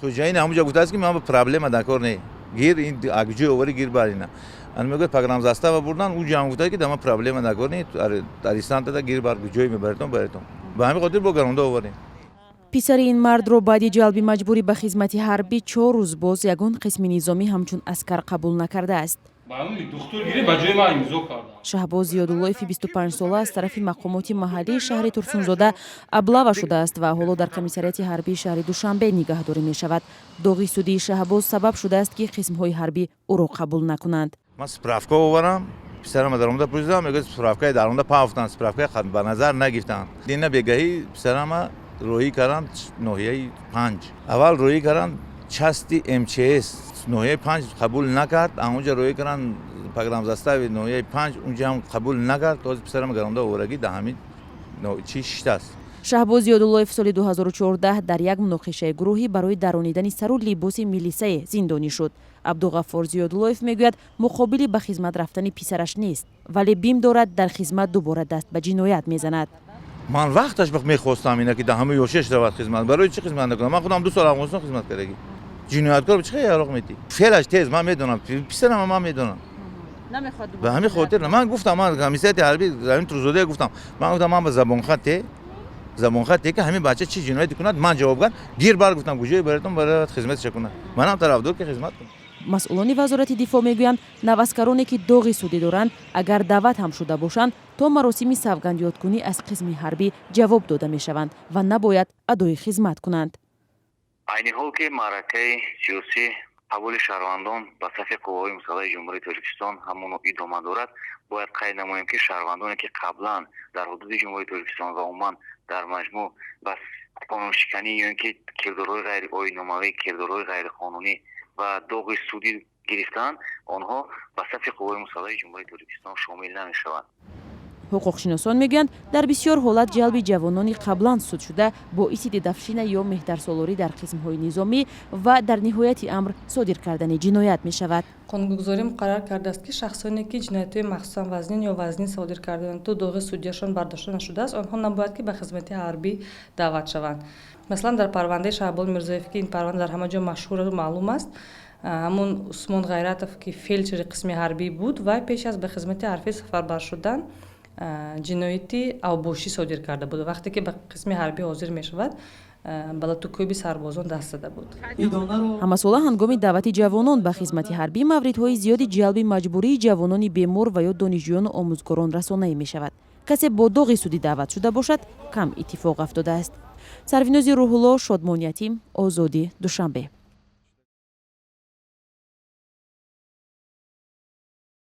Хӯҷаин ҳамуҷа гуфтааст, ки ман ба проблема дар кор не, гир ин акҷӯй овари, гир бар ина. Ан мегӯяд, погранзастава бурдан, ӯ ҷам гуфта, ки дама проблема дар кор не, арестанта гир бар, ҷой мебаритон, баритон. Ба ҳамин хотир бо гаронда оварем. Писари ин мардро баъди ҷалби маҷбурӣ ба хизмати ҳарбӣ 4 рӯз боз ягон қисми низомӣ ҳамчун аскар қабул накардааст. Шаҳбоз Зиёдуллоеви 25-сола аз тарафи мақомоти маҳаллии шаҳри Турсунзода облава шудааст ва ҳоло дар комиссариати ҳарбии шаҳри Душанбе нигаҳдорӣ мешавад. Доғи судии Шаҳбоз сабаб шудааст, ки қисмҳои ҳарбӣ ӯро қабул накунанд. Ман справка оварам, писарама даромада пурсидам, мегӯяд, справкаи даромада пафтанд, справкаи ба назар нагирифтанд. Дина бегаҳӣ писарама роҳӣ карданд ноҳияи панҷ. Аввал роҳӣ карданд части МЧС, ноҳияи панҷ қабул накард. Анонҷа роҳӣ карданд погранзастави ноҳияи панҷ, унҷа ҳам қабул накард. Този писарама гаронда оварагӣ, дар ҳамин чӣ шиштааст. Шаҳбоз Зиёдуллоев соли 2014 дар як муноқишаи гурӯҳӣ барои даронидани сару либоси милисае зиндонӣ шуд. Абдуғаффор Зиёдуллоев мегӯяд, муқобили ба хизмат рафтани писараш нест, вале бим дорад, дар хизмат дубора даст ба ҷиноят мезанад. Ман вақташ мехостам ина, ки дар ҳама ёшеш равад хизмат. Барои чӣ хизмат накунам? Ман худам 2 сол Афғонистон хизмат кардагӣ. Ҷинояткор чӣ яроқ метӣ? Феълаш тез, ман медонам, писарама ман медонам. Ба ҳамин хотир ман гуфтам, ман комиссариати ҳарбӣ ҳамин Турсунзода гуфтам, ман гуфтам, ман ба забонхате, ки ҳамин бача чӣ ҷинояте кунад, ман ҷавобгар. Гир бар, гуфтам, куҷое баретон, барад, хизматша кунад. Манам тарафдор, ки хизмат кунад. Масъулони Вазорати дифоъ мегӯянд, наваскароне, ки доғи судӣ доранд, агар даъват ҳам шуда бошанд, то маросими савгандёдкунӣ аз қисми ҳарбӣ ҷавоб дода мешаванд ва набояд адои хизмат кунанд. Айни ҳол ки маъракаи сиёсӣ, қабули шаҳрвандон ба сафи қувваҳои мусаллаҳи Ҷумҳурии Тоҷикистон ҳамоно идома дорад, бояд қайд намоем, ки шаҳрвандоне, ки қаблан дар ҳудуди Ҷумҳурии Тоҷикистон ва умуман дар маҷмӯъ ба қонуншиканӣ ё ин ки кирдорҳои ғайриоинномавӣ, кирдорҳои ғайриқонунӣ ва доғи судӣ гирифтаанд, онҳо ба сафи қувваҳои мусаллаҳи Ҷумҳурии Тоҷикистон шомил намешаванд. Ҳуқуқшиносон мегӯянд, дар бисёр ҳолат ҷалби ҷавонони қаблан судшуда боиси дедовщина ё меҳтарсолорӣ дар қисмҳои низомӣ ва дар ниҳояти амр содир кардани ҷиноят мешавад. Қонунгузорӣ муқаррар кардааст, ки шахсоне, ки ҷиноятҳои махсусан вазнин ё вазнин содир кардаанд, доғи судияшон бардошта нашудааст, онҳо набояд ки ба хизмати ҳарбӣ даъват шаванд. Масалан, дар парвандаи Шаҳбоз Мирзоев, ки ин парванда дар ҳама ҷо машҳуру маълум аст, ҳамун Усмон Ғайратов, ки фелдшери қисми ҳарбӣ буд, вай пеш аз ба хизмати ҳарбӣ сафарбар шудан ҷинояти авбошӣ содир карда буд. Вақте ки ба қисми ҳарбӣ ҳозир мешавад, ба латукӯби сарбозон даст зада буд. Ҳамасола ҳангоми даъвати ҷавонон ба хизмати ҳарбӣ мавридҳои зиёди ҷалби маҷбурии ҷавонони бемор ва ё донишҷӯёну омӯзгорон расонаӣ мешавад. Касе бо доғи судӣ даъват шуда бошад, кам иттифоқ афтодааст. Сарвинози Рӯҳулло, Шодмон Ятим, Озодӣ, Душанбе.